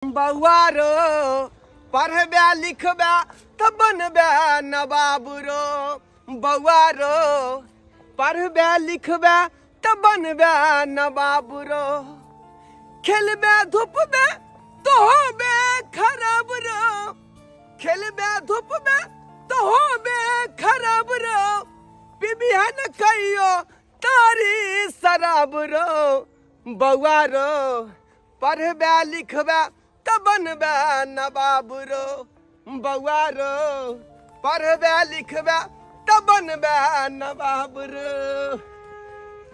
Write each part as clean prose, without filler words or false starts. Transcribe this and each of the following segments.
बौआ रो, पढ़बे लिखबे तऽ बनबे नवाब रो। बौआ रो, पढ़बे लिखबे तऽ बनबे नवाब रो। खेलबे धुपबे तो होबे खराब रो। खेलबे धुपबे तो होबे खराब रो। पिबिहन कहियो तारी शराब रो। बौआ रो, पढ़बे लिखबे तऽ बनबे नवाब रो। बौआ रो, पढ़बे लिखबे तऽ बनबे नवाब रो।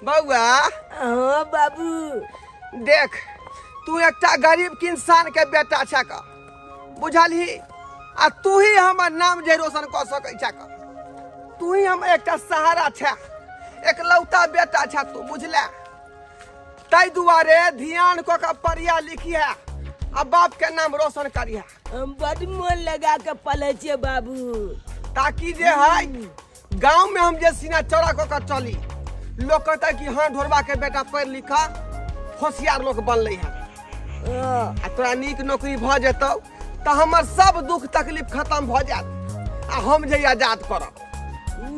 बौआ। हाँ बाबू। देख, तू एकटा गरीब के इंसान के बेटा छक, बुझलही? आ तू ही हमर नाम जे रोशन कऽ सकै छक। तू ही हम एकटा सहारा छ, एकलौता बेटा छ तू, बुझले? ताहि दुआरे ध्यान कऽ के पढ़िया लिखिया आ बाप के नाम रोशन करिया। हम बड मन लगा के पढ़ै छियै बाबू, ताकि जे है गांव में हम जे सीना चौड़ा कऽ के चली, लोग कहता कि हाँ, ढोरबा के बेटा पढ़ लिखा होशियार लोग बनले है। हाँ। आ तोरा नीक नौकरी भऽ जेतौ तऽ हमर सब दुख तकलीफ खत्म भऽ जायत आ हम जे आजाद करब,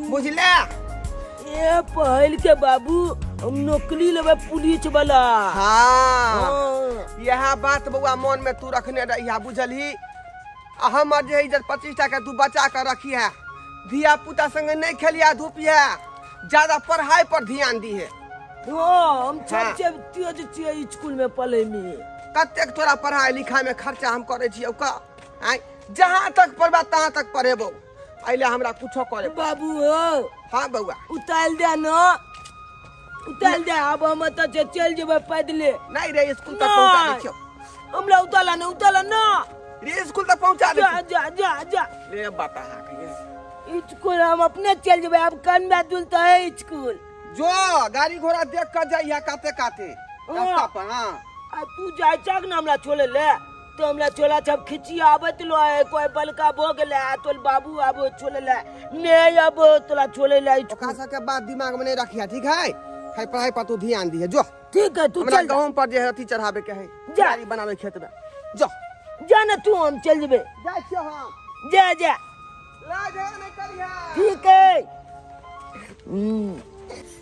बुझले? ए पहल के बाबू, हम नौकरी लेबै पुलिस वाला। हाँ। हाँ। यह बात बौआ मन में तू रखने रहिया, बुझलही? आ हमर जे इज्जत प्रतिष्ठा के तू बचा के रखिहा। धिया पुता संगे नहीं खेलिया धूपिया, ज्यादा पढ़ाई पर ध्यान दिहे। हाँ, हम हाँ। सबसे तेज छियै स्कूल में पढ़े में। कतेक तोरा पढ़ाई लिखाई में खर्चा हम करे छियौ का आँय? जहाँ तक पढ़बा तहाँ तक पढ़ेबौ, एहि हमरा कुछो करे। बाबू हो। हाँ बौआ। उतार दे न, उतार दे। अब हम तऽ जे चलि जेबै पैदले। नहीं रे, स्कूल तक पहुंचा दै छियौ। हमरा उतारा न, उतारा न। रे, स्कूल तक पहुंचा दे। जा जा जा जा। रे बापा, हाँ कहिए। स्कूल हम अपने चल जेबै, अब कन में दुलता है स्कूल। जो गाड़ी घोड़ा देख कर जाइए काते काते रास्ता पर। हाँ। आ तू जाय छक न हमरा छोले ले, तो हमरा छोला सब खिचिया आबत लो है, कोई बलका भो गेले आ तोल बाबू आबो छोले ले ने, अब तोला छोले ले। ओकरा सबके बात दिमाग में नहीं रखिया, ठीक है? है पढ़ाई पर तू ध्यान दिहे, जो। ठीक है, तू हमरा चल जा। गहूम पर जे है अथी चढ़ावे के है, जा। गाड़ी बनावे खेत में, जो। जा न तू, हम चल जेबे। जाइ छियो हम। जा जा। ला जा, नहीं करिहा। ठीक है।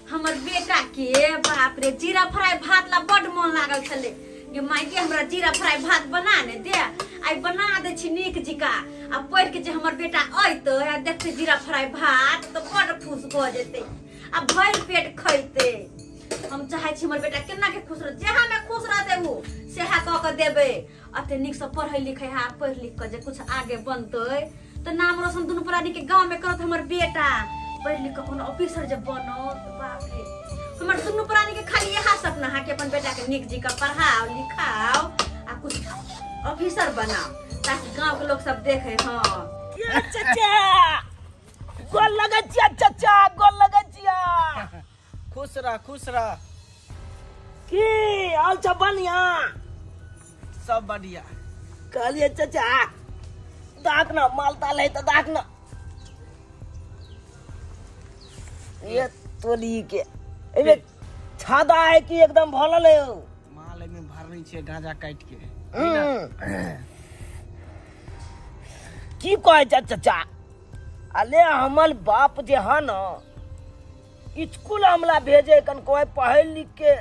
हमर बेटा के बाप रे जीरा फ्राई भात ला बड मन लागल छलै गे मायके, हमरा जीरा फ्राई भात बना ने दे। आइ बना दै छी नीक जिका, आ पढ़ि के जे हमर बेटा अयतै आ देखतै जीरा फ्राई भात तऽ बड खुश भऽ जेतै आ भरि पेट खैतै। हम चाहै छी हमर बेटा केना के खुश रह, जहाँ में खुश रहतै ओ सेहा कऽ के देबै। अते नीकसँ पढ़ै लिखै है, पढ़ि लिख कऽ जे कुछ आगे बनतै तऽ नाम रोशन दुनू प्राणी के गाँव में करत। हमर बेटा पढ़ि लिख कऽ कोनो ऑफिसर जे बनत, बाप रे, हमर दुनू प्राणी के खाली इएह सपना है कि अपन बेटा के नीक जी के पढ़ाओ लिखाओ आ कुछ ऑफिसर बनाओ, ताकि गाँव के लोग सब देखे। हाँ। ये चचा, गोल लगै छिया चचा, गोल लगै छिया। खुश रह, खुश रह। की हाल छ? बढ़िया? सब बढ़िया। कहलिए चचा, दाख न माल ताल है तऽ दाख न। ये तोली के एमे छादा है कि एकदम भरल है? माल एहिमे भरने छियै गांजा काटि के। की कहै छै चचा? अले हमर बाप जे है न, स्कूल हमला भेजे कन कोई पढ़ लिख के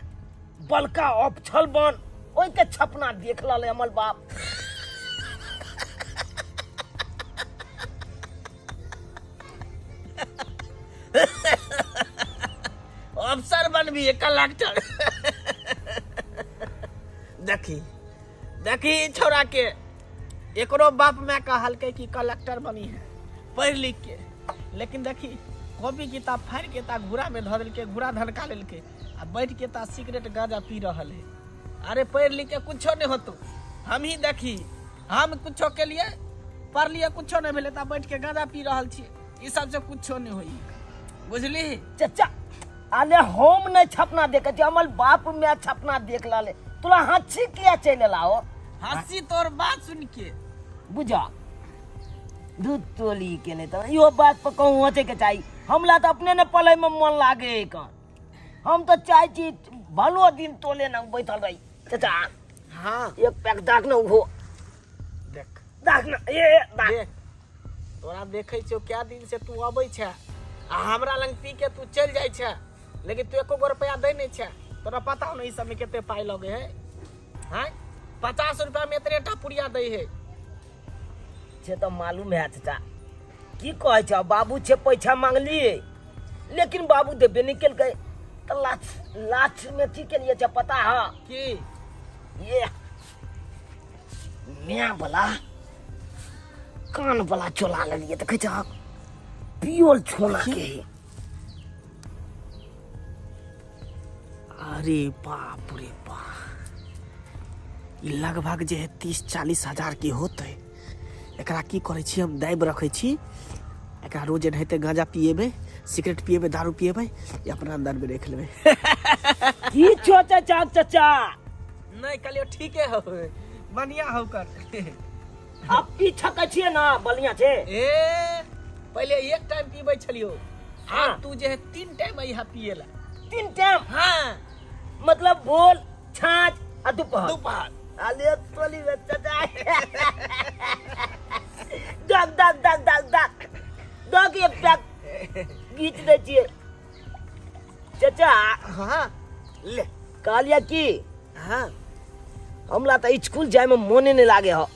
बड़का अफसर बन, ओहि के छपना देख लले हमर बाप। अफसर बनबी, कलेक्टर। देखी देखी छौड़ा के, एकरो बाप माय कहलकै कि कलेक्टर बनी है पढ़ि लिख के, लेकिन देखी कॉपी किताब फाड़ि के ता घूरा में धऽ देलकै, घूरा धनका लेलकै आ बैठ के ता सिगरेट गांजा पी रहल है। अरे पढ़ि लिख के कुछो नहीं होतो। हम ही देखी, हम कुछो के लिए पढ़लिए, कुछो नहीं भेलै, ता बैठ के गांजा पी रहल छियै। ई सब से कुछो नहीं होई, बुझली? चचा, अरे हम नहीं छपना देखे छी, हमर बाप में छपना देख लले। तोरा हंसी किया चलि एला हो? हंसी तोर बात सुन के। बुझा दूध तोली के नहीं तऽ इहो बात पर कहूँ हंसे के चाही। हमरा तऽ अपने ने पढ़े में मन लागे कन। हम तऽ चाहे छी भलो दिन तोले न बैठल रही। चचा। हाँ। एक पैक दाग न उहो। दाख ना ए दाख। देख तोरा देखै छियौ कए दिन से तू अबै छै आ हमरा लग पी के तू चलि जाइ छै, लेकिन तू एको गो रुपया दै नहि छै। तोरा पता हो ने ई सबमे कते पाइ लगे है? हैं, 50 रुपया में एतने टा पुड़िया दै है। से तऽ मालूम है चाचा, की कहै छ बाबू छे पैसा मांगलिए लेकिन बाबू देबे नहीं केलकै, तऽ लास्ट लास्ट में की केलिए छै पता है? की? ये माय वाला कान वाला चोला लेलिए, देखै छ पियोल छोला के है। अरे बाप रे बाप, ई लगभग जे है 30-40 हजार के होतै। एकरा की करै छी हम, दाबि रखै छी एकरा। रोज एनाहिते गांजा पिएबै, सिगरेट पिएबै, दारू पिएबै, ई अपना अंदर में रख लेबै। की छो चाचा? चाचा नहीं कहलियो ठीके हो, बढ़िया हो कर। अब पी छकै छियै ना, बढ़िया छै। ए पहिले एक टाइम पीबै छलियो। हाँ। आब तू जे है 3 टाइम अइहा पिए ला। 3 टाइम? हाँ। मतलब भोर, छाँछ आ दुपहर। दुपहर। अले तोली रे चाचा, दग दग दग दग दग दग एक पैक घीच दै छियै चाचा। हाँ ले। कहलियै की, हाँ, हमरा तऽ स्कूल जायमे मोने नहि लागे ह।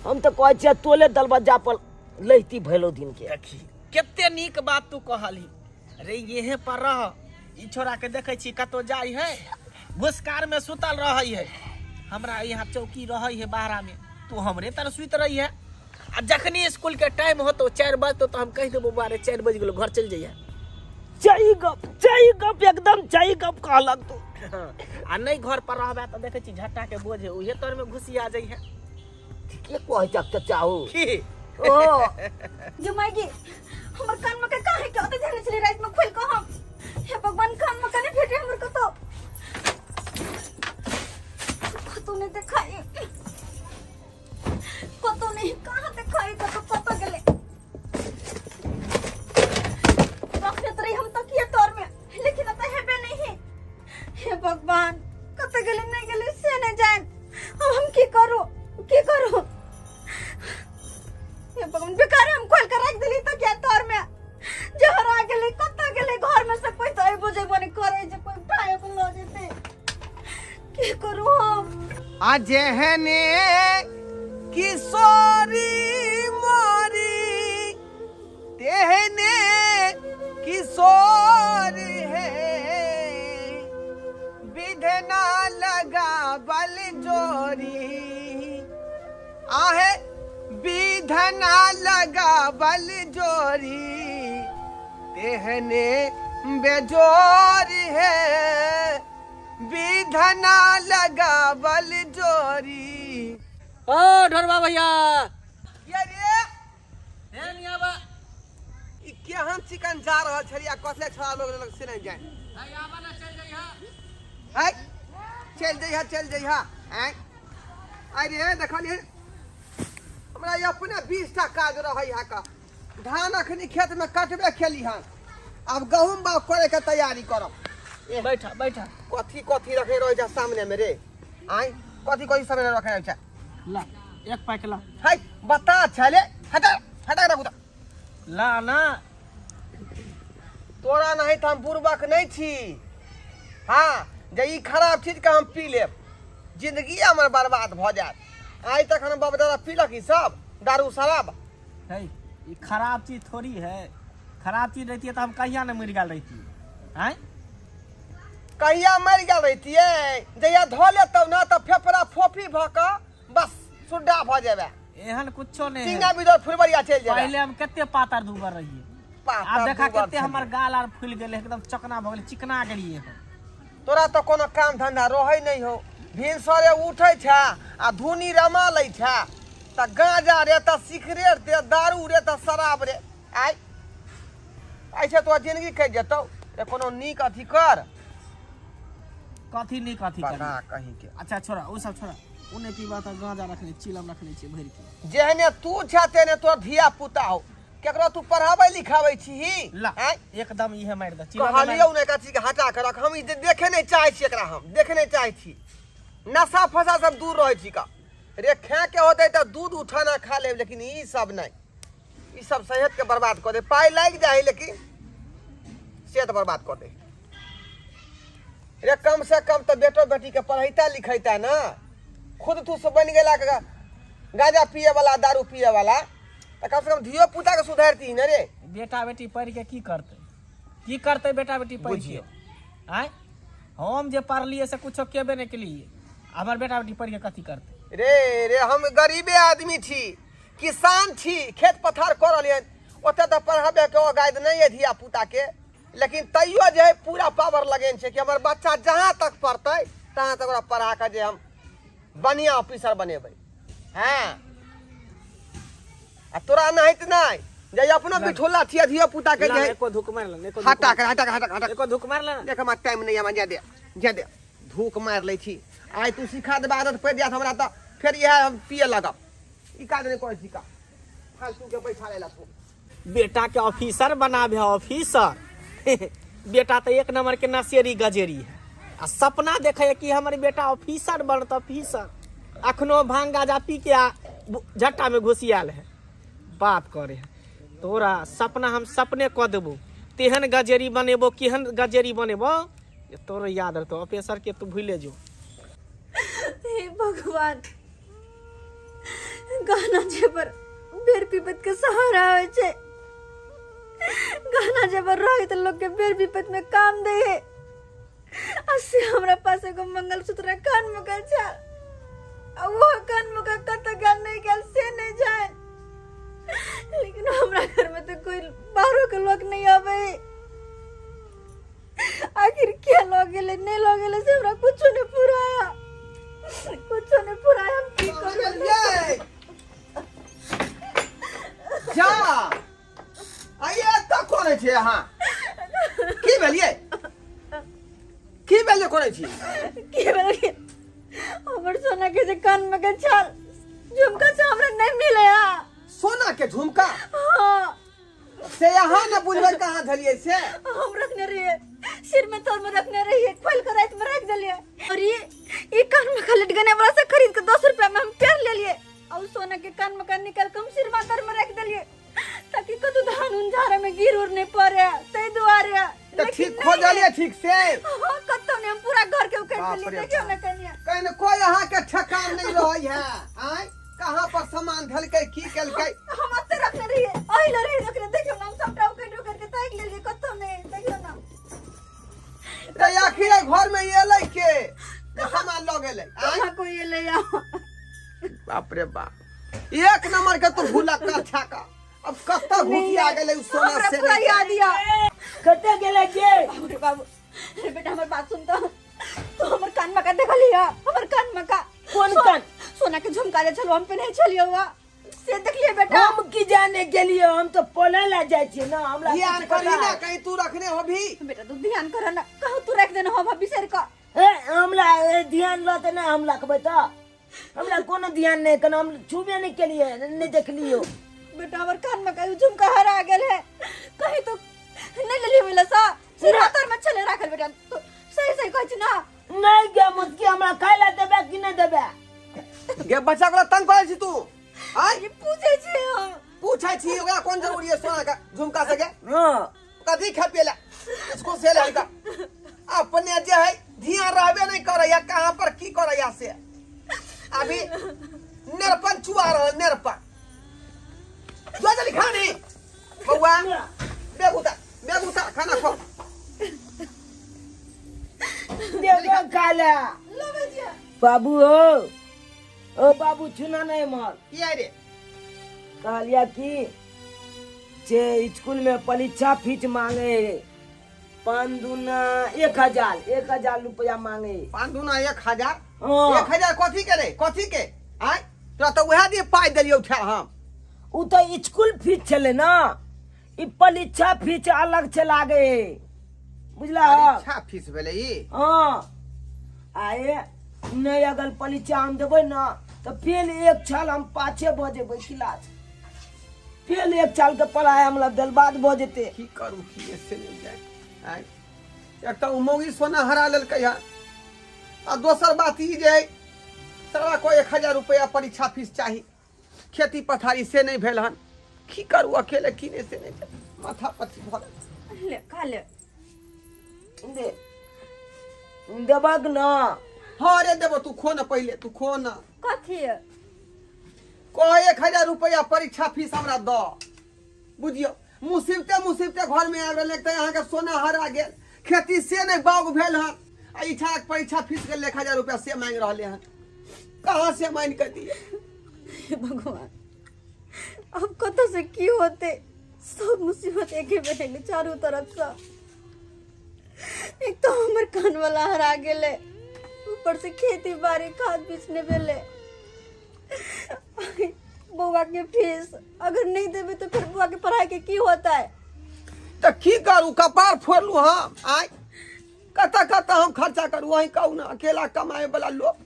हम तऽ कहै छियै तोले दरवाजा पर लैती भैलो दिन के। देखी कते नीक बात तू कहलही रे, यहे पर रह। ई छोरा के देखै छी कतौ जाइ है, भुसकार में सुतल रहै है। हमरा यहाँ चौकी रहै है बाहरा में, तू हमरे तर सुति रही है। आ जखनी स्कूल के टाइम होतो, 4 बजतो, तो हम कहि देबो, बौआ रे 4 बज गेलो, घर चलि जइहे। सही गप, सही गप, एकदम सही गप कहलक तू। आ नहीं घर पर रहबे तऽ देखै छी झट्टा के बोझ है, उहे तर में घुसिया जइहे। ठीके कहै छक चचा हो। की? ओ जुमाई हमर कान में के काहे के ओते धरने छली रात में खोल के हम? हे भगवान, कान में कने भेटे हमर कतो कतो नहीं देखाई, कतो नहीं, कहाँ देखाई, कतो कतो गेले। रखने तो रही हम तकिया तोर में, लेकिन अतः हेबे नहीं है। हे भगवान, कतो गेले नहीं गेले से नहीं जान। अब हम की करू, की करू? हे भगवान, बेकार हम खोल कर रख दिली तो क्या तोर में जहर आ गेले। कत गेले? घर में से कोई तो अइबो जेबो नहीं करे जे कोई उठाए को ल जेते। की करू हम? आ जेहने किशोरी मोरी तेहने किशोर है, विधना लगा बल जोरी, आहे विधना लगा बल जोरी, तेहने बेजोर है, विधना लगा बल जोरी। ओ ढोरबा भैया। ये रे। हे नियाबा। ई केहन चिकन जा रहल छलियै, कथले छड़ा लोग लग से नहीं जाए। आबा ना, चल जइहा। है चल जइहा, चल जइहा। आँय अरे देखलियै, हमरा ई अपने 20 टा काज रहै है का। धान अखनी खेत में कटबे खेली हन, आब गहूम बाग करे के तैयारी करब। बैठा बैठा। कथी कथी रखे रहै छै सामने में रे? आँय कथी कथी सामने रखे रहै छै? ला एक पैक ला। है बता छले, हटा हटा रखू तऽ। ला ना। तोरा नहीं तऽ हम बुड़बक नहीं छी। हाँ जे ई खराब चीज के हम पी लेब, जिंदगी हमर बर्बाद भऽ जायत। आइ तक हम बाप दादा पीलक ई सब दारू शराब? है ई खराब चीज थोड़ी है। खराब चीज रहती है तो हम कहिया ने मर गेल रहती? आँय कहिया मरि गेल रहितियै? जहिया धऽ लेतौ ने तऽ फेफड़ा फोफी भऽ कऽ बस सुड्डा भऽ जेबै। एहन कुछो नहीं है। चिंगा बिदर फुलबरिया चलि जेबै। पहले हम कते पातर दुबर रहिए, पातर आब देखा दुबर कते हमर छलियै। गाल आर फूल गेलै, एकदम चकना भऽ गेलै, चिकना गेलिए हम। तोरा तऽ कोनो काम धंधा रहै नहि हौ। भिनसरे उठै छै आ धुनी रमा लै छै तऽ गांजा रे, तऽ सिगरेट दे, दारू रे, तऽ शराब रे। आइ ऐसे तोरा जिंदगी कटि जेतौ रे। कोनो नीक अथी कर। कथी नीक अथी बता करी? कहीं के। अच्छा छोड़ा, ओ सब छोड़ा, ओ नहीं पीबा तऽ गांजा रखने चिलम रखने छियै भरि के। जेहने तू छै तेहने तोर धिया पुता हो। केकरो तू पढ़ाबै लिखाबै छीही? ला। आँय? एकदम इहे मारि दे चिलम। कहलियौ ने एकरा चीज के हटा के रख। हम ई देखे नहि चाहै छी एकरा, हम देखे नहि चाहै छी। नशा फसा सब दूर रहै छी का। रे खाए के होतै तऽ दूध उठाना खा लेब लेकिन ई सब नहि ई सब सेहत के बर्बाद कऽ दे पाइ लागि जाइ है लेकिन सेहत बर्बाद कऽ दे रे कम से कम तऽ बेटो बेटी के पढ़ैता लिखैता ना खुद तू सब बनि गेला गांजा पिए वाला दारू पिए वाला तऽ कम से कम धियो पुता के सुधारती ने रे बेटा बेटी पढ़ि के की करतै की करतै बेटा बेटी पढ़ि के बुझियौ। आँय हम जे पढ़लियै से कुछो केबे नहि केलियै हमर बेटा बेटी पढ़ि के कथी करतै रे रे हम गरीबे आदमी छी किसान छी खेत पथार कऽ रहलियनि ओतऽ तऽ पढ़ाबैके औगाद नहि यऽ धिया पुताके लेकिन तैयो जे है पूरा पावर लगेने छै कि हमर बच्चा जहाँ तक पढ़तै तहाँ तक ओकरा पढ़ा कऽ जे हम बढ़िआँ ऑफिसर बनेबै हँ आ तोरा नाहित नहि जे अपनो बिठोला छियै धिया पुता के जे एको धुक मारि ले एको हटा कर हटा कर हटा हटा एको धुक मारि ले देख हमरा टाइम नहि हमरा जा दे जा दे धूक मारि लै छी आइ तू सिखा देबे आदत पड़ि जायत हमरा तऽ फेर इएह हम पिए लगब ई काज नहि करै छी का फालतू के बैठा लेला तू बेटा के ऑफिसर बनाबे ऑफिसर बेटा तो एक नंबर के नशेरी गजेरी है आ सपना देखे है कि हमर बेटा ऑफिसर बनत ऑफिसर अखनो भांग गाजा पी के आ झट्टा में घुसियाल है बात करे है तोरा सपना हम सपने कऽ देबो तेहन गजेरी बनेबो केहन गजेरी बनेबो जे तोरो याद रहतो ऑफिसर के तू भूले जो हे भगवान गाना जे पर बेर विपत के सहारा होइ छै गाना जे पर रहे तऽ लोग के बेर विपत में काम दे है आ से हमरा पास एगो मंगलसूत्र कान में का छल आ वो कान में का कतऽ गेल नहीं गेल से नहीं जान लेकिन हमरा घर में तो कोई बाहरों के लोग नहीं आवे आखिर के लग गेलै नहीं लग गेलै से हमरा कुछो नहीं पुराया कुछो नहीं पुराया हम की करू ये जा आइए एतऽ करै छी अहाँ की भेलियै की भेल जे करै छी की भेल कि हमर सोना के जे कान में के छाल झुमका से हमरा नहीं मिले हा सोना के झुमका हाँ से अहाँ ने बुझबै कहाँ धलियै से हम रखने रहिए सिर में तोर में रखने रहिए खोल के रात में रख दिलिए और ये कान में का लटकने वाला से खरीद के 10 रुपया में हम पेर ले लिए और सोना के कान में का निकाल के हम सिर मातर में रख दिलिए ताकि कतू धान उन झाड़ा में गिर उर नहीं पड़े तै दुआरे तऽ ठीक खोजलियै ठीक से हाँ कतौ नहीं हम पूरा घर के उखाड़ बाप देलिए रे देखियो ना कनिया कहीं कोई अहाँ के ठेकान नहीं रहै है आँय कहाँ पर सामान धलकै की केलकै हम ओते रखने रहिए ओहि ल रहिए रखने देखियो ना हम सबटा उखाड़ उखाड़ के ताकि लेलिए कतौ नहीं देखियो ना तऽ आखिर एहि घर में एलै के जे सामान लऽ गेलै आँय कहाँ कोई एलै यहाँ बाप रे बाप एक नंबर के तू भूलक्का छाका अब कतऽ घुसिया गेलै उ सोना हमरा से पूरा नहि याद या कतऽ गेलै जे बाबू रे बाबू अरे बेटा हमर बात सुन तो तू हमर कान में का देखली है हमर कान में का कोन कान? सोना के झुमका जे छलो हम पहिने छलियो हुआ से देखलिए बेटा हम की जाने गेलियै हम तऽ पढ़ै लए जाइ छियै ना हमरा ध्यान किछु करी पता ना कहीं तू रखने हो भी बेटा तू ध्यान कर ना कहूँ तू रख देना हो बिसर का हे हमरा ध्यान रहतै ना हम रखबै तऽ हमरा कोनो ध्यान नहि कोनो हम छुबे नहि केलियै नहि देखलियो बेटा हमर कान में कहीं झुमका हरा गेल है कहीं तो नहीं लेलिए मिला सा सिर तर में छले राखल बेटा तो सही सही कहै छी ना नहि गे मुस्की हमरा खाय लए देबै कि नहि देबै गे बच्चा ओकरा तंग करै छी तू आय ये पूछे छी हम पूछै छी ओकरा कोन जरूरी है सोना के झुमका से के हँ कथी खा पिए ला इसको से लड़का अपने जे है ध्यान रहबे नहीं करैया कहाँ पर की करैया से अभी नेरपन चुआ रहल नेरपन जो जल्दी खानी बउआ बैग उतार बैग उतार खाना खो देबो खाय लए लो बचिया बाबू हो ओ बाबू छुना नहीं मार की आय रे कहलिया कि जे स्कूल में परीक्षा फीस मांगे पाँच दूना 1000 1000 रुपया मांगे पाँच दूना 1000 हाँ। 1000 कथी के रे कथी के आय तोरा तऽ उएह दिन पाइ देलियौ उठा हम उ तो स्कूल फीस छले ना ई परीक्षा फीस अलग छै लागे बुझला परीक्षा फीस भेलै ई हाँ आए नहीं अगर परीक्षा हम देबै ना तो फेल एक साल हम पाछे भऽ जेबै क्लास फेल एक साल के पढ़ाई हमरा बर्बाद भऽ जेतै की करू की से नहि जाय आय एक तऽ ओ मौगी सोना हरा लेलकै हन आ दोसर बात ई जे सरवा को 1000 रुपया परीक्षा फीस चाही खेती पथारी से नहीं भेल हन की करू अकेले की नहीं से नहीं भेल। माथा पच्ची भऽ गेल ले खा ले दे देबक ना हाँ रे देबो तू खो ना पहिले तू खो ना कथी कह 1000 रुपया परीक्षा फीस हमरा दऽ बुझियौ मुसीबते मुसीबते घरमे आबि रहलै तऽ अहाँके सोना हरा गेल खेती से नहि बाग भेल हन आ इच्छा परीक्षा फीस के 1000 रुपया से मांगि रहले हन कहाँ से मानि कऽ दियै हे भगवान अब कतऽ से की होते सब मुसीबत एके बेर एलै चारू तरफ से एक तो हमर कान वाला हरा गेलै ऊपर से खेती बाड़ी खाद बीज नहि भेलै बौआ के फीस अगर नहीं देबे तो फिर बौआ के पढ़ाई के की होता है तऽ की करू कपार फोड़लू हम आय कतऽ कतऽ हम खर्चा करू अहीं कहू ने अकेला कमाए वाला लोग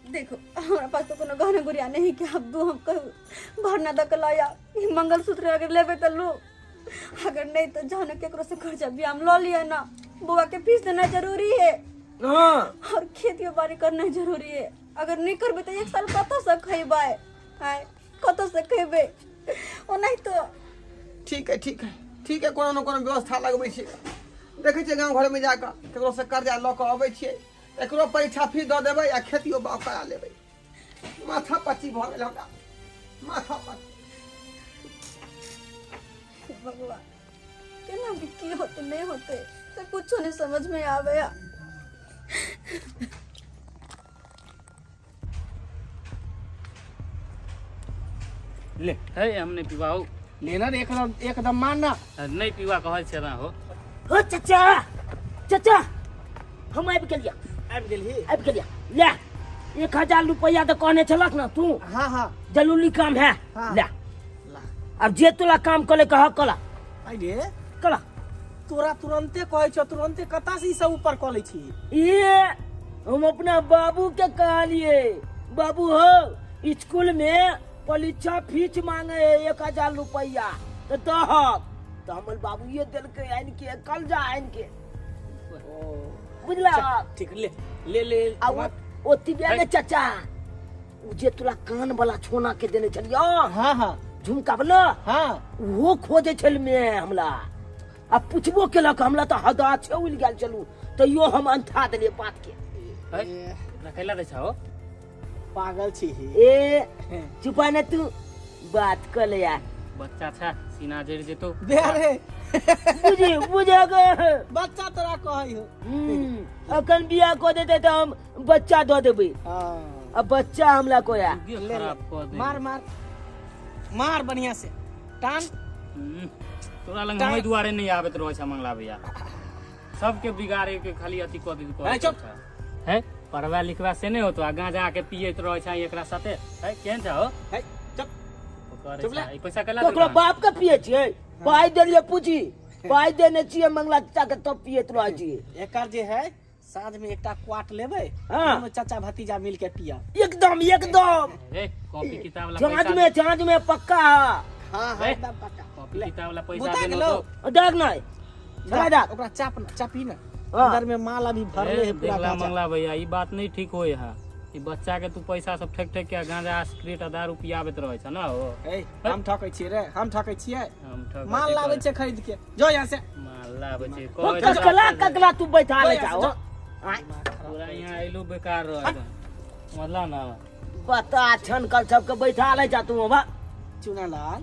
देखो हमारा पास तो कोनो गहना गुड़िया नहीं कि आप दू हम कहू भरना दऽ के लाया ई मंगलसूत्र अगर लेबे तो लू अगर नहीं तो जानो केकरो से कर्जा भी हम लऽ लिया ना बौआ के फीस देना जरूरी है हाँ और खेती बाड़ी करना जरूरी है अगर नहीं करबे तो एक साल कतऽ से खैबै आय कतऽ से खैबै ओनाहि तो ठीक है ठीक है ठीक है कोनो ने कोनो व्यवस्था लगबै छियै देखै छियै गाँव घरमे जा कऽ ककरोसँ कर्जा लऽ कऽ अबै छियै एकरो परीक्षा फीस दऽ देबै आ खेतियो बाग करा लेबै माथा पच्ची भऽ गेल हमरा माथा पच्ची भगवान केना कि की होते नहीं होते से कुछो नहीं समझ में आवे ले है हम नहीं पीवा हो लेना रे एकदम एकदम मान ना नहीं पीवा कहल छै ना हो हो चाचा चाचा हम आबि गेलिया आबि गेलही आबि गेलिया ले 1000 रुपया तऽ कहने छलक ना तू हाँ हाँ जरूरी काम है हाँ। ले ला अब जे तोला काम करे कह कला अरे कला तोरा तुरंते कहै छौ तुरंते कतऽ से ई सब ऊपर कऽ लै छी ये हम अपना बाबू के कहलिए बाबू हो स्कूल में परीक्षा फीस मांगे है 1000 रुपया तो दहक तो हमर बाबू ये देलकै आनि के कल जा आनि के बुझला ठीक ले ले ले आ ओती बे ने चाचा उ जे तोरा कान वाला छोना के देने छलियो हाँ हाँ झुमका वाला हाँ ओहो खोजे छल में हमला आ पुछबो केलक हमला तऽ हदा छै उलि गेल चलू तैयो हम अंठा देलियै बात के है रखैला दै छहो पागल छी ए चुपा ने तू बात कर ले यार बच्चा छा सीना जरि जेतो दे रे बुझे बुझे गे बच्चा तोरा कहै हो अखन बियाह कऽ देते तऽ हम बच्चा दऽ देबै हाँ आ बच्चा हमला कोया ये ले ले खराब कऽ दे मार मार मार बढ़िया से टान तोरा लग हम दुआरे नहीं आबैत रहै छै मंगला भैया सबके बिगाड़े के खाली अथी कऽ दी है, चुप। है पढ़वा लिखवा से नहीं होतो आ गांजा के पियत रहै छै एकरा साथे है केहन छै हो है चुप करे चुप ले। छै ई पैसा केला ककरो बाप के पिए छियै पाइ देलियै पूछी पाइ देने छियै मंगला चाचा के तब पियैत रहै छियै एकर जे है साँझ में एकटा क्वाट लेबै हाँ। ओहिमे चाचा भतीजा मिल के पियब एकदम एकदम ए कॉपी किताब ला जांच पैसा में जांच में पक्का है हाँ हाँ ए। एकदम पक्का कॉपी ले। किताब ला पैसा बुता देलो गेलो। तो देख नहीं चला जा ओकरा चाप ना चापी ना हाँ। अंदर में माल अभी भरले है पूरा देखला गांजा। मंगला भैया ई बात नहीं ठीक होय है ई बच्चा के तू पैसा सब ठेक ठेक के गांजा सिगरेट आ दारू पियाबैत रहै छ ना हो ए हम ठकै छियै रे हम ठकै छियै हम ठक माल लाबै छै खरीद के जो यहाँ से माल लाबै छै ओ कहै छै ककला ककला तू बैठा ले जाओ आय, पूरा यहाँ अइलो बेकार रहै समझला ना बता छन कल सबके बैठा ले जा तू बा चुनालाल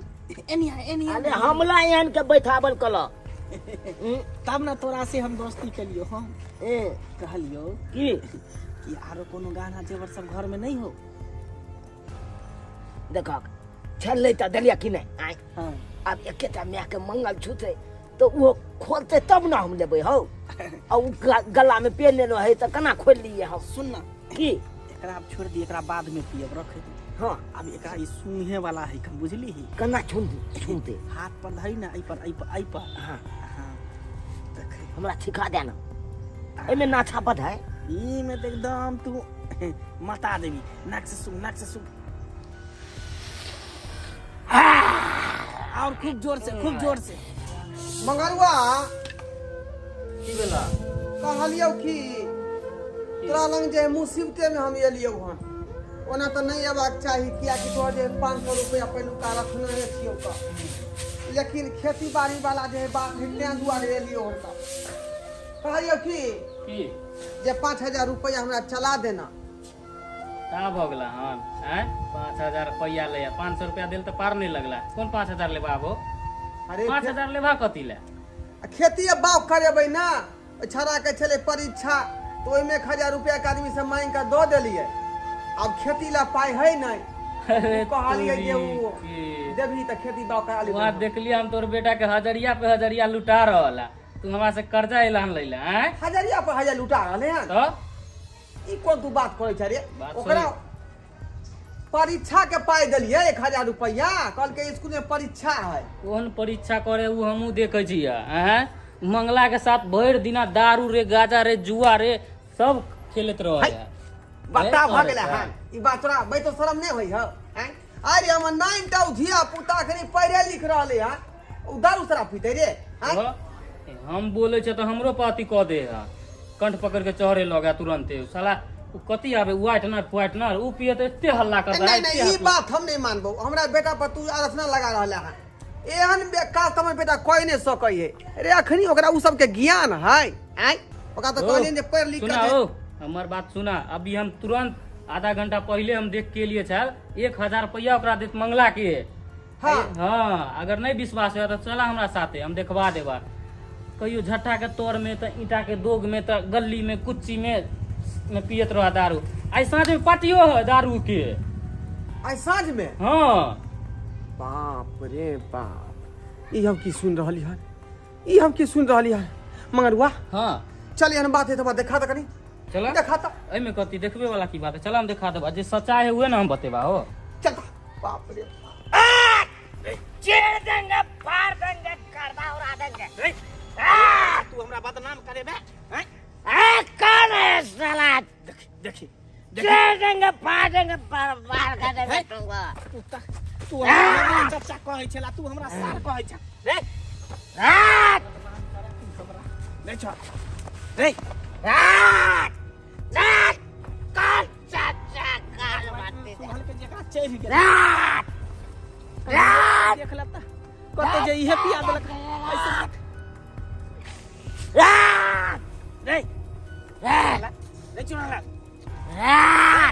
एनिया एनिया अरे हमला एहन के बैठाबल कल तब ना तोरा से हम दोस्ती केलियो हम ए कहलियो की कि आरो कोनो गहना जेवर सब घर में नहीं हो देखक छलै तऽ देलियै कि नहि आय हाँ आब एकेटा मायके मंगल छूते तऽ ओ खोलते तब ने हम लेबै हौ आ ओ गला में पेन लेने है तऽ केना खोलि लियै हम सुन ना की एकरा अब छोड़ दी एकरा बाद में पियब रख दे हाँ अब एकरा ई सूंघे वाला है कम बुझली ही केना छून छूनते हाथ पर धरी ना एहि पर एहि पर एहि पर हाँ हाँ देख हमरा सिखा दे ना एहिमे नाछा बध है ई में तो एकदम तू मता देबी नाक से सूंघ नाक से सूंघ और खूब जोर से खूब जोर से मंगरुआ की भेला कहलियौ कि तोरा लग जे मुसीबते में हम एलियौ हन। ओना तऽ नहि अयबाक चाही, कियाकि तोहर जे 500 रुपया पहिलुका रखने छियौ तऽ, लेकिन खेती बाड़ी वाला जे बात है तें दुआरे एलियौ हन। तऽ कहलियौ की की जे 5000 रुपया हमरा चला देना। का भऽ गेला हन? आँय, 5000 रुपैआ लैया? 500 रुपया देल तऽ पार नहि लगला। कोन 5000 लेबा आबो? अरे, 5000 लेबा कथी लए? खेती बाग करेबै ना। ओहि छौड़ाके छलै परीक्षा, तऽ ओहिमे 1000 रुपैआ के आदमी से मांगि कऽ दऽ देलियै। आब खेती लए पाइ है नहि। अरे, कहलियै जे ओ तोरी के। देबही तऽ खेती बाग करा वहाँ लेबै। देखलियै हम तोर बेटा के हजरिया पे हजरिया लुटा रहल है। तू हमरा से कर्जा एला हन लैला? आँय? हजरिया पर हजार लुटा रहलै हन? तऽ ई कोन तू बात करै छ रे? बात ओकरा सही। परीक्षा के पाइ देलियै 1000 रुपैआ, कहलकै स्कूल में परीक्षा है। कोन परीक्षा करे उ हमहूँ देखै छियै। आँय, मंगला के साथ भरि दिना दारू रे, गाजा रे, जुआ रे, सब खेलैत रहै है। बता भऽ गेलै हन। हन ई बात तोरा बैतो शरम नहि होइ हौ? आँय, अरे हमर नाइन टा धिया पुता अखनी पढ़े लिख रहलै हन, उ दारू शराब पीते रे? आँय? हम बोले छे तऽ हमरो पाती कऽ दे है, कंठ पकड़ के चढ़े लगा तुरंते साला। उ कथी आबे व्हाइटनर फ्वाइटनर उ पिए तऽ एते हल्ला करता। नहीं नहीं, ई बात हम नहीं मानबो। हमरा बेटा पर तू आलोचना लगा रहला हन। एहन काज तऽ हमर बेटा कहि नहि सकै है रे। अखनी ओकरा उ सबके ज्ञान है? आँय, ओकरा तऽ कहलियन जे पढ़ि लिख सुना के ओ, हमर बात सुना। अभी हम तुरंत आधा घंटा पहले हम देख के लिए छल, 1000 रुपया ओकरा देत मंगला के। हाँ। हाँ, अगर नहीं विश्वास है तो चला हमरा साथे, हम देखवा देबा। कहियो झट्टा के तोर में तऽ ईंटा के दोग में तऽ गली में कुच्ची में पियत रहा दारू। आइ साँझ में पार्टियो है दारू के। आइ साँझ में? हाँ। बाप रे बाप, ई हम की सुन रहली हन? ई हम की सुन रहली हन? मगर वाह। हाँ। चल, एहन बात है तो देखा तऽ कनी। चला। देखा तऽ। एहिमे कथी देखबे वाला की बात है? चला, हम देखा देबा। जे सच्चाई है उहे ना हम बतेबा हो। चल। बाप रे। चीर देंगे, फाड़ देंगे, गर्दा उड़ा देंगे। तू हमरा बदनाम करेबे? हैं? ए, कौन है साला? देखी देखी। चीर देंगे, फाड़ देंगे, बर्बाद कर देंगे तुमको। तू त तू हमरा चाचा कहै छला, तू हमरा सार कहै छ रे। आ, नहीं छ रे। आ, आ, कौन चाचा काल बात? सुहल के जेकरा चढ़ि गेल। आ, आ, देख लेता कहते जे इहे पिया देलक ऐसे देख। आ, रे। आ, रे चुनाला। आ,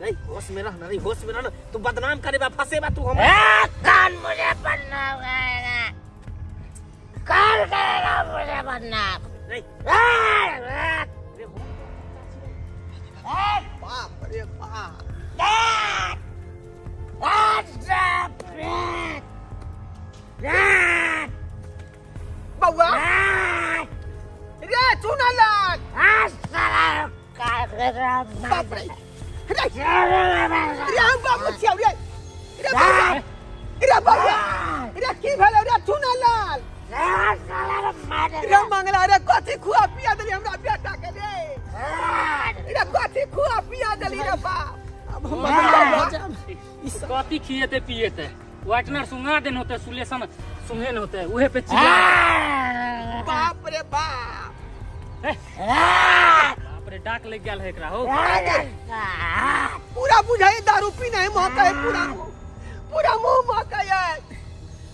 रे, होश में रह ना रे, होश में रह ना। तू बदनाम करेबा, फंसेबा तू हमरा। ए, कौन मुझे बदनाम करेगा? कौन करेगा मुझे बदनाम? रे। आ, आ, रे हो। आ, बाप रे बाप। आ, आ, बाप रे। आ, बौआ। आ, रे चुनालाल। आ, साला का बाप रे रे रे, हम बाबू छियौ रे। रे बौआ, रे बौआ, रे की भेलौ रे चुनालाल? रे मंगला रे, कथी खुआ पिया देली हमरा बेटा के रे? रे, कथी खुआ पिया देली रे बाप? अब हम बदनाम भऽ जायब। ई सब कथी खिएते पिएते? व्हाइटनर सुंघा देन होते, सुलेशन सुंघेन होते, उहे पे चिल्ला। बाप रे बाप। बाप रे, डाक लग गेल है एकरा हो। पूरा बुझाई दारू पीने है, महका है पूरा मुंह, पूरा मुंह महका है।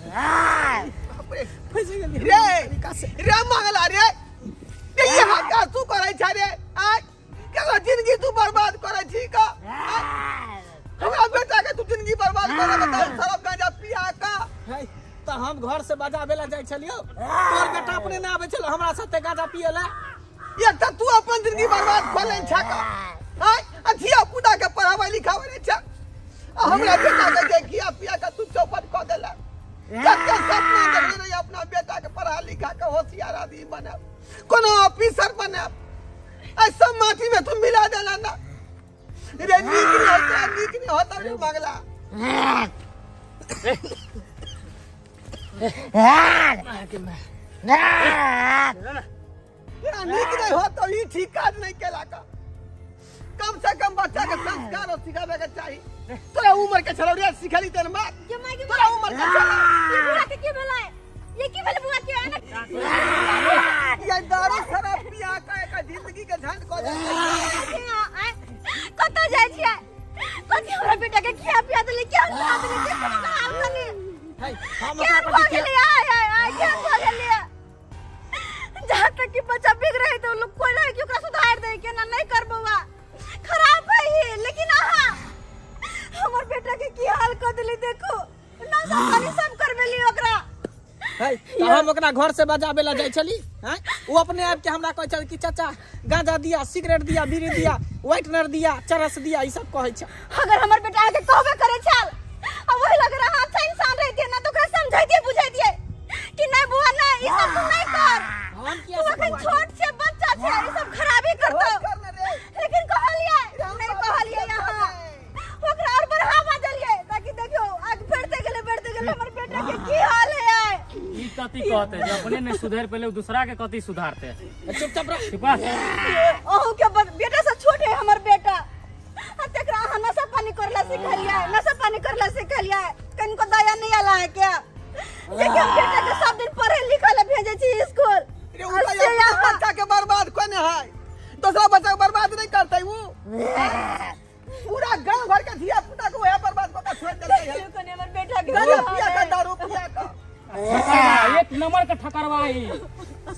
बाप रे। फंसि गेलियै। रे। तरीका से। रे मंगला रे, रे ये का तू करै छ रे? आय, केकरो जिंदगी तू बर्बाद करै छी का? आय, हमरा बेटा के तू जिंदगी बर्बाद करे के दारू शराब गांजा पिया का? है तऽ हम घर से बजाबे ला जाइ छलियौ, तोर बेटा अपने ना आबै छलो हमरा साथे गांजा पिए ला। एक तऽ तू अपन जिंदगी बर्बाद कऽ लै छ का? आय, आ धिया पुता के पढ़ाबै लिखाबै नहि छ, आ हमरा बेटा के जे खिया पिया के तू चौपट कऽ देला। कते सपना देखने रही अपना बेटा के पढ़ा लिखा के होशियार आदमी बनाब, कोनो ऑफिसर बनाब, आ सब माटी में तू मिला देला ना रे। नीक नहीं होता, नीक नहीं होता रे मंगला। तोरा नीक नहीं होता, ई ठीक काज नहीं केला का। कम से कम बच्चा के संस्कार और सिखावे के चाही। तोरा उम्र के छलौ रे, सिखली तेन बात? गे माय गे। तोरा उम्र के छलौ? ये बुआ के की भेलै? ये की भेलै बुआ के? एना ये दारू शराब पिया के एक जिंदगी जिंदगी के झंड कऽ देलकै। कतऽ जाइ छियै? कथी हमरा बेटा के खिया पिया देली? क्या खिया देली? के कोनो हाल कनी है, हम क्या ओकरा भऽ कथी गेलै? आय आय आय, क्या भऽ गेलै? जहाँ तक कि बच्चा बिगड़े है तो लोग कोई रहे कि ओकरा सुधार दे के ना नहीं कर बउआ, खराब है ही। लेकिन अहाँ हमर बेटा के की हाल कर देली? देखो नशा पानी सब करबेली ओकरा। है, तऽ हम ओकरा घर से बजाबे ला जाइ छली हैं, ओ अपने आप के हमरा कहै छल कि चाचा गांजा दिया, सिगरेट दिया, बीड़ी दिया, व्हाइटनर दिया, चरस दिया, ई सब कहै छै। अगर हमर बेटा आके कहबे करे छल आ वही लग रहा अच्छा इंसान रहते ना, तो ओकरा समझैतिए बुझैतिए कि नहीं बुआ नहीं, ई सब तू नहीं कर, हम किया तू अखन छोट छे, बच्चा छे, ई सब खराबी करतो। लेकिन कहलिए नहीं, कहलिए यहाँ ओकरा और बढ़ावा देलिए ताकि देखियो आगे बढ़ते गेले, बढ़ते गेले, हमर बेटा के की हाल है आय। ई कथी कहते जे अपने नहीं सुधर पहले दूसरा के कथी सुधारते? चुपचाप रह। चुपा। अहूँ के बेटा से छोट है हमर बेटा, आ तेकरा अहाँ नशा पानी करला सिखलियै, नशा पानी करला सिखलियै। कनिको दया नहीं आला है क्या? जे कि हम बेटा के सब दिन पढ़े लिखे ला भेजे छी स्कूल। रे, उ आ तऽ से अपना अहाँ बच्चा के बर्बाद कोने है, दोसरा बच्चा के बर्बाद नहीं करते। उ पूरा गांव भर के धिया पुता के वह बर्बाद कऽ के छोड़ देलकै है। देखियौ कनि हमर बेटा के गांजा पिया के, दारू पिया के। ठकरवा, एक नंबर के ठकरवाही।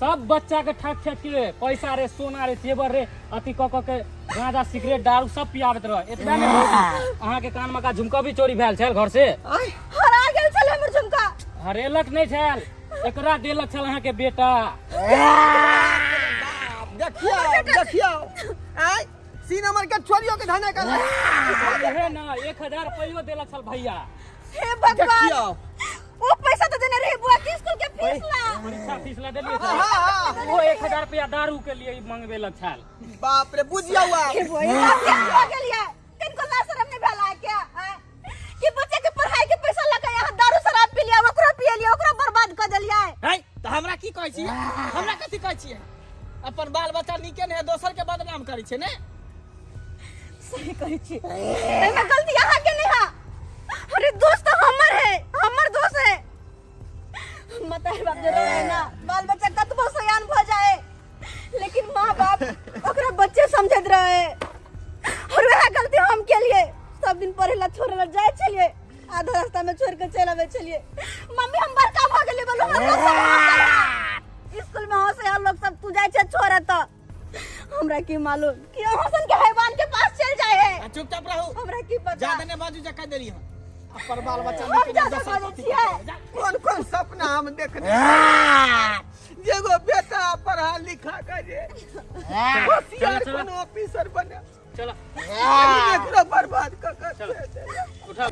सब बच्चा के ठक ठक के पैसा रे, सोना रे, जेवर रे, अथी क क के गांजा, सिगरेट, दारू सब पियाबैत रह। एतबा नहि, अहाँ के कान में का झुमका भी चोरी भेल छल घर से। आय, हरा गेल छलै हमर झुमका। हरेलक नहि छल, एकरा देलक छल अहाँ के बेटा। देखियौ, देखियौ, आय सी नंबर के छोरियो के धने कर। इहे ना 1000 रुपयो देलक छल भैया। हे भगवान! देखियौ। वो पैसा तो देने रहे बुआ के स्कूल के फीस ला। परीक्षा फीस ला देलिए हाँ, हाँ। छल। वो 1000 रुपया दारू के लिए मंगबेलक छल। बाप रे, बुझियौ आब। हे बुआ, ये बाप क्या हो गेल ये? किनको ला शर्म नहीं भेला है क्या? आय? कि बच्चे के पढ़ाई के पैसा लगा यहाँ दारू शराब पी लिया, ओकरा पी लिया, ओकरा बर्बाद कर देलिया। है, तऽ हमरा की कहै छियै? हमरा कथी कहै छियै? अपन बाल बच्चा नीके नहि है, दोसर के बदनाम करै छै ने। सही कहै छी, एहिमे गलती अहाँ के नहीं है। अरे दोस्त तो हमर है, हमर दोस्त है। मतार बाप जरूर है ना, बाल बच्चा कतबो सयान भ जाए लेकिन माँ बाप ओकरा बच्चे समझत रहे, और वह गलती हम के लिए सब दिन पढ़े ला छोड़े ला जाए छलिए, आधा रास्ता में छोड़ के चल आवे छलिए। मम्मी, हम बड़का भ गेलिए, बोलो हम लोग सब हंसै। स्कूल में हंसे लोग सब, तू जाए छे छोड़े तो हमरा की मालूम कि अहाँ सन के हैवान के पास चल जाए है। आ चुपचाप रहू। हमरा की पता। ज्यादा नहि बाजू जे कह देली हन। अपन बाल बच्चा हम नीके नहि, ज्यादा दोसर बाजै कथी छियै? करतै? जा। कोन कोन सपना हम देखने जे एगो बेटा पढ़ा लिखा के जे होशियार चलो, चलो। कोनो ऑफिसर बने, चलो। एकरो बर्बाद क के चलो। छोड़ि देलक। उठा।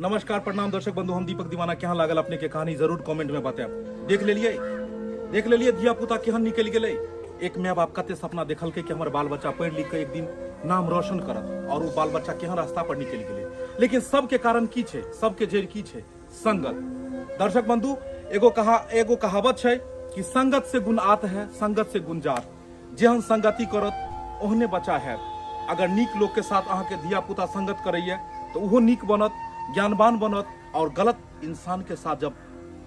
नमस्कार, प्रणाम दर्शक बंधु, हम दीपक दीवाना। केहन लागल अपने के कहानी जरूर कमेंट में बतायब। देख लेलिए, देख लेलिए धिया पुता केहन निकलि गेलै। एक माय बाप कते सपना देखलकै कि हमर बाल बच्चा पढ़ि लिख के एक दिन नाम रोशन करत, और वो बाल बच्चा केहन रास्ता पर निकलि गेलै। लेकिन सबके कारण की छै? सबके जड़ि की छै? संगत। दर्शक बंधु, एगो कहावत छै कि संगत से गुण आत है, संगत से गुण जात। जेहन संगति करत ओहने बच्चा हैत। अगर नीक लोक के साथ अहाँके धिया पुता संगत करैया तऽ ओहो नीक बनत, ज्ञानवान बनत, और गलत इंसान के साथ जब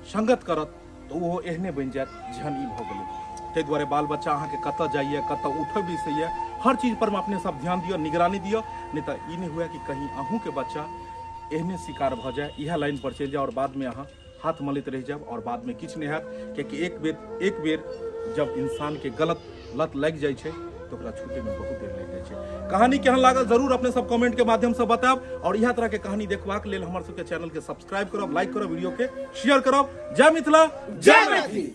संगत करत तऽ ओहो एहने बनि जायत जेहन ई भऽ गेलै। ताहि दुआरे बाल बच्चा अहाँके कतऽ जाइए, कतऽ उठै बैसैए, हर चीज पर मे अपने सब ध्यान दिअ, निगरानी दिअ, नहि तऽ ई नहि हुए कि कहीं अहूँके बच्चा एहने शिकार भऽ जाय, इएह लाइन पर चलि जाय और बाद में अहाँ हाथ मलैत रहि जायब और बाद में किछु नहि हैत। कियाकि एक बेर जब इंसान के गलत लत लागि जाइ छै तऽ ओकरा छूटे में बहुत देर लागि जाइ छै। कहानी केहन लागल जरूर अपने सब कमेंट के माध्यम से बतायब, और इएह तरह के कहानी देखबाक लेल हमर सबके चैनल के सब्सक्राइब करब, लाइक करब, वीडियो के शेयर करब। जय मिथिला, जय मैथिली।